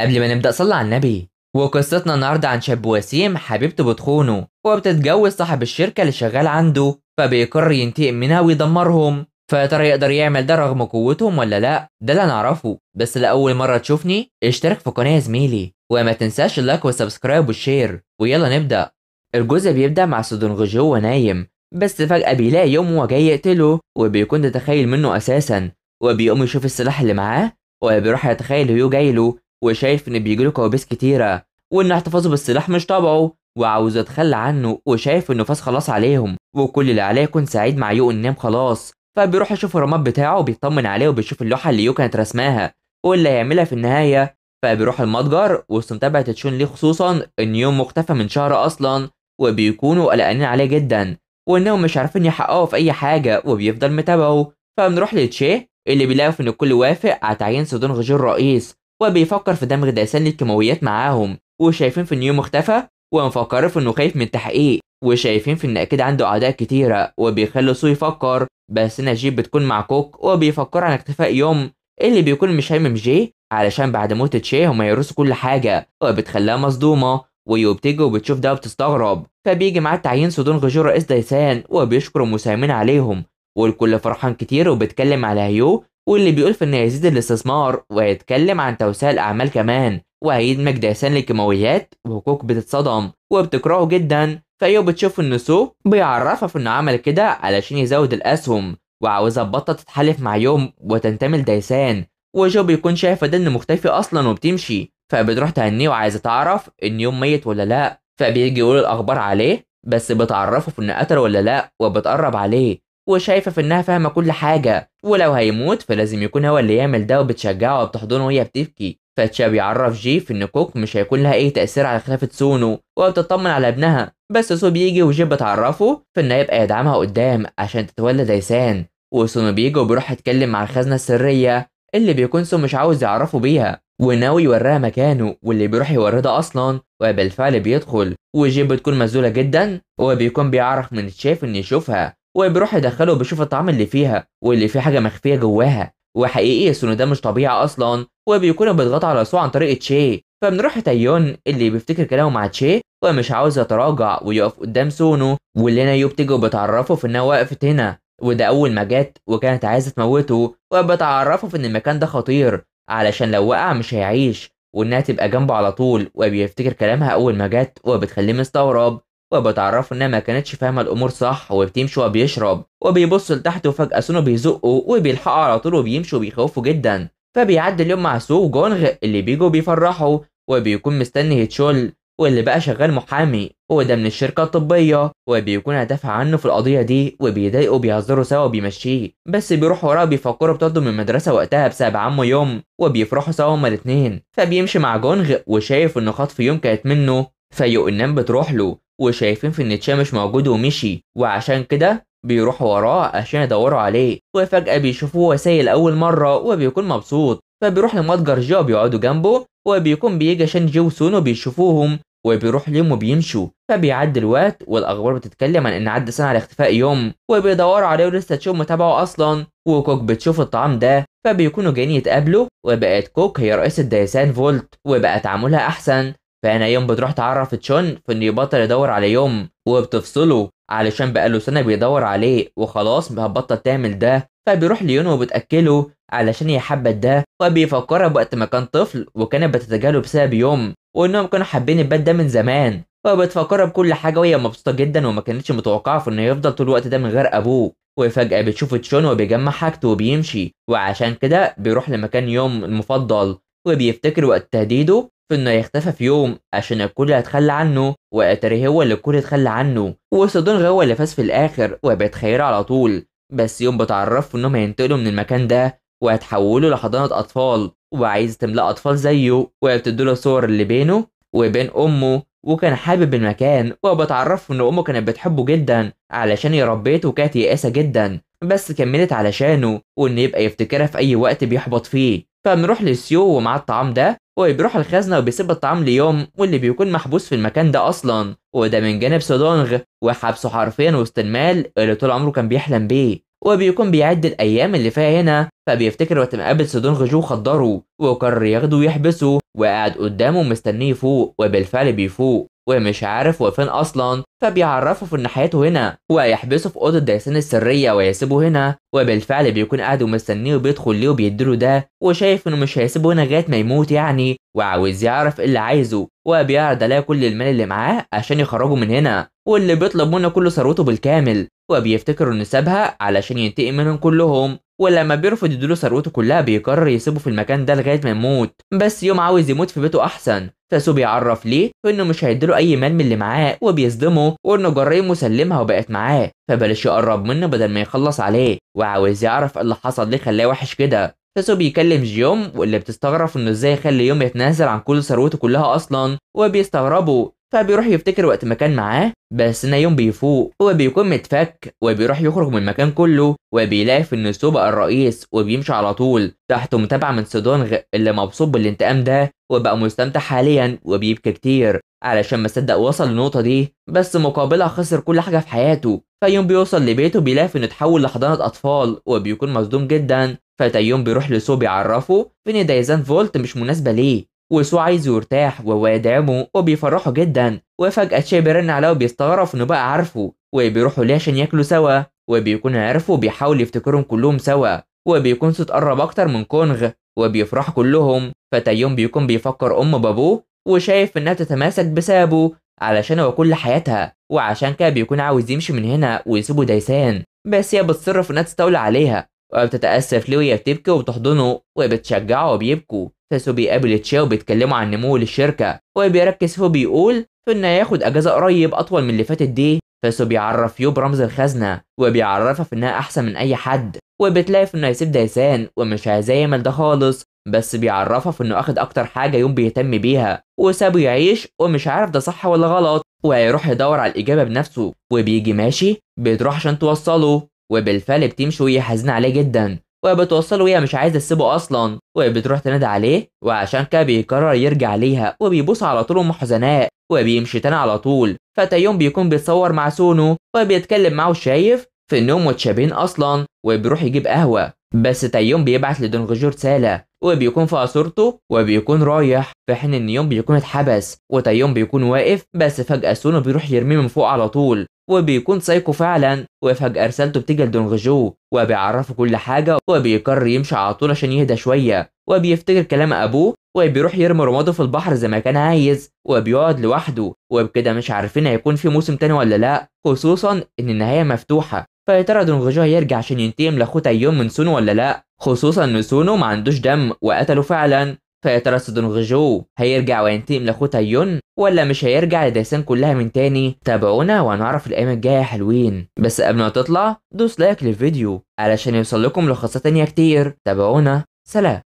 قبل ما نبدأ صلى على النبي. وقصتنا النهارده عن شاب وسيم حبيبته بتخونه وبتتجوز صاحب الشركة اللي شغال عنده، فبيقرر ينتقم منها ويدمرهم. فيا ترى يقدر يعمل ده رغم قوتهم ولا لا؟ ده اللي نعرفه. بس لأول مرة تشوفني اشترك في القناة يا زميلي، وما تنساش ال like وال subscribe وال share. ويلا نبدأ. الجزء بيبدأ مع سودونغ جو نايم، بس فجأة بيلاقي يوم هو جاي يقتله، وبيكون ده تخيل منه أساسا. وبيقوم يشوف السلاح اللي معاه وبيروح يتخيل هيو جايله، وشايف إن بيجيله كوابيس كتيرة، وإن احتفاظه بالسلاح مش طبعه وعاوز يتخلى عنه، وشايف إنه فاز خلاص عليهم وكل اللي عليه يكون سعيد مع يو النام خلاص. فبيروح يشوف الرماد بتاعه وبيطمن عليه، وبيشوف اللوحة اللي يو كانت رسماها واللي هيعملها في النهاية. فبيروح المتجر وسط متابعة تشون ليه، خصوصا إن يوم مختفى من شهر أصلا، وبيكونوا قلقانين عليه جدا وإنهم مش عارفين يحققوا في أي حاجة، وبيفضل متابعه. فبنروح لتشي اللي بيلاقي إن الكل وافق على تعيين سودونغ جو الرئيس، وبيفكر في دمج دايسان للكيماويات معاهم، وشايفين في إن يوم اختفى ومفكرين في إنه خايف من التحقيق، وشايفين في إن أكيد عنده أعداء كتيرة، وبيخلوا سو يفكر. بس نجيب بتكون مع كوك وبيفكر عن اختفاء يوم اللي بيكون مش هيمم جي، علشان بعد موت تشي هما يرثوا كل حاجة، وبتخليها مصدومة. ويو بتيجي وبتشوف ده وبتستغرب. فبيجي معاه تعيين سودونغ جو رئيس دايسان، وبيشكر المساهمين عليهم، والكل فرحان كتير. وبيتكلم على هيو واللي بيقول في انه هيزيد الاستثمار وهيتكلم عن توسيع الاعمال كمان، وهيدمج دايسان للكيماويات. وكوك بتتصدم وبتكرهه جدا. فيو بتشوف ان سو بيعرفها في انه عمل كده علشان يزود الاسهم، وعاوزها تبطل تتحالف مع يوم وتنتمي لدايسان. وجو بيكون شايفه ده انه مختفي اصلا وبتمشي، فبتروح تهنيه وعايزه تعرف ان يوم ميت ولا لا. فبيجي يقول الاخبار عليه، بس بتعرفه في انه قتل ولا لا، وبتقرب عليه وشايفه في انها فاهمه كل حاجة، ولو هيموت فلازم يكون هو اللي يعمل ده، وبتشجعه وبتحضنه وهي بتبكي. فتشا بيعرف جي في ان كوك مش هيكون لها اي تاثير على خلافه سونو، وبتطمن على ابنها. بس سو بيجي وجي بتعرفه في انه يبقى يدعمها قدام عشان تتولى دايسان. وسونو بيجي وبيروح يتكلم مع الخزنة السرية اللي بيكون سو مش عاوز يعرفه بيها، وناوي يوريها مكانه، واللي بيروح يوريه ده اصلا. وبالفعل بيدخل، وجي بتكون مذلوله جدا، وبيكون بيعرف من تشيف ان يشوفها، وبيروح يدخله وبيشوف الطعام اللي فيها واللي فيه حاجة مخفية جواها. وحقيقي سونو ده مش طبيعي اصلا، وبيكونوا بيضغطوا على سو عن طريق تشي. فبنروح تايون اللي بيفتكر كلامه مع تشي ومش عاوز يتراجع ويقف قدام سونو، واللي نايو بتيجي وبتعرفه في انها وقفت هنا، وده اول ما جت وكانت عايزه تموته، وبتعرفه في ان المكان ده خطير علشان لو وقع مش هيعيش، وانها تبقى جنبه على طول. وبيفتكر كلامها اول ما جت وبتخليه مستغرب، وبتعرفه انها ما كانتش فاهمه الامور صح، وبتمشي وبيشرب وبيبص لتحت، وفجاة سونو بيزقه وبيلحقه على طول وبيمشي وبيخوفه جدا. فبيعدي اليوم مع سو وجونغ اللي بيجوا بيفرحوا، وبيكون مستني هيتشول واللي بقى شغال محامي وده من الشركة الطبية، وبيكون هدافع عنه في القضية دي، وبيضايقوا بيهزروا سوا وبيمشيه. بس بيروح وراه بيفكروا بطرده من المدرسة وقتها بسبب عمه يوم، وبيفرحوا سوا هما الاتنين. فبيمشي مع جونغ وشايف ان خطف يوم كانت منه، فيو بتروح له وشايفين في ان تشا مش موجود ومشي، وعشان كده بيروحوا وراه عشان يدوروا عليه. وفجأة بيشوفوه وسايل أول مرة وبيكون مبسوط. فبيروح لمتجر جي وبيقعدوا جنبه، وبيكون بيجي عشان جي وسونو بيشوفوهم وبيروح ليهم وبيمشوا. فبيعدي الوقت والاخبار بتتكلم عن ان عدى سنة على اختفاء يوم، وبيدوروا عليه ولسه تشوف متابعه اصلا. وكوك بتشوف الطعام ده، فبيكونوا جايين يتقابلوا، وبقت كوك هي رئيسة دايسان فولت وبقى تعاملها احسن. فانا يوم بتروح تعرف تشون في انه يبطل يدور على يوم، وبتفصله علشان بقاله سنة بيدور عليه وخلاص هتبطل تعمل ده. فبيروح ليون وبتاكله علشان هي حبت ده، وبيفكرها بوقت ما كان طفل وكانت بتتجاهله بسبب يوم، وانهم كانوا حابين البيت ده من زمان. وبتفكرها بكل حاجة وهي مبسوطة جدا، وما كانتش متوقعه في انه يفضل طول الوقت ده من غير ابوه. وفجاة بتشوف تشون وبيجمع حاجته وبيمشي، وعشان كده بيروح لمكان يوم المفضل، وبيفتكر وقت تهديده في انه يختفى في يوم عشان الكل هيتخلى عنه، واتاري هو اللي الكل اتخلى عنه، وسودونغ هو اللي فاز في الاخر وبيتخيره على طول. بس يوم بتعرفوا انهم هينتقلوا من المكان ده وهتحولوا لحضانة أطفال، وعايز تملأ أطفال زيه، وبتديله صور اللي بينه وبين أمه، وكان حابب المكان. وبتعرفه إن أمه كانت بتحبه جدا علشان يربيته، وكانت يائسة جدا بس كملت علشانه، وإن يبقى يفتكرها في أي وقت بيحبط فيه. فبنروح لسيو ومعاه الطعام ده، وبيروح الخزنة وبيسيب الطعام ليوم واللي بيكون محبوس في المكان ده أصلا، وده من جانب سودونغ، وحبسه حرفيا وسط المال اللي طول عمره كان بيحلم بيه. وبيكون بيعد الايام اللي فيها هنا. فبيفتكر وقت ما قابل سودونغ جو خدره وقرر ياخده ويحبسه، وقاعد قدامه مستنيه يفوق، وبالفعل بيفوق ومش عارف هو فين اصلا. فبيعرفه في ان حياته هنا ويحبسه في اوضة دايسان السرية ويسيبه هنا، وبالفعل بيكون قاعد ومستنيه وبيدخل ليه وبيديله ده، وشايف انه مش هيسيبه هنا لغاية ما يموت يعني، وعاوز يعرف ايه اللي عايزه، وبيعرض عليه كل المال اللي معاه عشان يخرجه من هنا، واللي بيطلب منه كل ثروته بالكامل، وبيفتكر انه سابها علشان ينتقم منهم كلهم. ولما بيرفض يديله ثروته كلها بيقرر يسيبه في المكان ده لغاية ما يموت، بس يوم عاوز يموت في بيته احسن. فسو بيعرف ليه انه مش هيديله اي مال من اللي معاه، وبيصدمه وانه جرايم مسلمها وبقت معاه، فبلاش يقرب منه بدل ما يخلص عليه، وعاوز يعرف اللي حصل ليه خلاه وحش كده. فسو بيكلم جيوم واللي بتستغرب انه ازاي يخلي يوم يتنازل عن كل ثروته كلها اصلا، وبيستغربوا. فبيروح يفتكر وقت ما كان معاه، بس ان يوم بيفوق وبيكون متفك، وبيروح يخرج من المكان كله، وبيلاقي في ان سو بقى الرئيس، وبيمشي على طول تحت متابعة من سودونغ اللي مبسوط بالانتقام ده وبقى مستمتع حاليا، وبيبكي كتير علشان ما صدق وصل للنقطة دي، بس مقابلها خسر كل حاجة في حياته. فيوم بيوصل لبيته بيلاقي انه اتحول لحضانة أطفال، وبيكون مصدوم جدا. فتيوم بيروح لسو بيعرفه ان دايزان فولت مش مناسبة ليه، وسو عايز يرتاح وهو يدعمه وبيفرحه جدا. وفجأة تشي بيرن عليه وبيستغرب انه بقى عارفه، وبيروحوا ليه عشان ياكلوا سوا، وبيكون عارفه وبيحاول يفتكرهم كلهم سوا، وبيكون سو اتقرب اكتر من كونغ وبيفرحوا كلهم. فتيوم بيكون بيفكر ام بابوه وشايف انها تتماسك بسببه علشان هو كل حياتها، وعشان كده بيكون عاوز يمشي من هنا ويسيبه دايسان، بس هي بتصر في انها تستولى عليها، وبتتأسف ليه وهي بتبكي وبتحضنه وبتشجعه وبيبكوا. فسو بيقابل تشا وبيتكلموا عن نمو للشركة، وبيركز فيه وبيقول في انه هياخد اجازة قريب اطول من اللي فاتت دي. فسو بيعرف يو برمز الخزنة وبيعرفها في انها احسن من اي حد، وبتلاقي في انه هيسيب دايسان ومش عايزاه يعمل ده خالص، بس بيعرفها في انه اخد اكتر حاجة يوم بيهتم بيها وسابه يعيش ومش عارف ده صح ولا غلط، وهيروح يدور على الاجابة بنفسه. وبيجي ماشي بتروح عشان توصله، وبالفعل بتمشي وهي حزينة عليه جدا، وبتوصله وهي مش عايزه تسيبه اصلا، وبتروح تنادي عليه، وعشان كده بيقرر يرجع ليها وبيبوس على طول ام حزناء وبيمشي تاني على طول. فتيوم بيكون بيتصور مع سونو وبيتكلم معه شايف في انهم متشابهين اصلا، وبيروح يجيب قهوة، بس تيوم بيبعت لدونغجو رسالة وبيكون فيها صورته وبيكون رايح، في حين ان يوم بيكون اتحبس وتيوم بيكون واقف، بس فجأة سونو بيروح يرميه من فوق على طول وبيكون سايكو فعلا. وفجأة رسالته بتيجي لدونغجو وبيعرفه كل حاجة، وبيقرر يمشي على طول عشان يهدى شوية، وبيفتكر كلام أبوه وبيروح يرمي رماده في البحر زي ما كان عايز، وبيقعد لوحده. وبكده مش عارفين هيكون في موسم تاني ولا لا، خصوصا إن النهاية مفتوحة. فيا ترى دونغجو هيرجع عشان ينتقم لأخوه تايون من سونو ولا لا، خصوصا إن سونو ما عندوش دم وقتله فعلا. فيا ترى دونغجو هيرجع وينتقم لاخوه تايون ولا مش هيرجع لدايسان كلها من تاني؟ تابعونا وهنعرف الايام الجاية يا حلوين. بس قبل ما تطلع دوس like للفيديو علشان يوصل لكم ملخصات تانية كتير. تابعونا، سلام.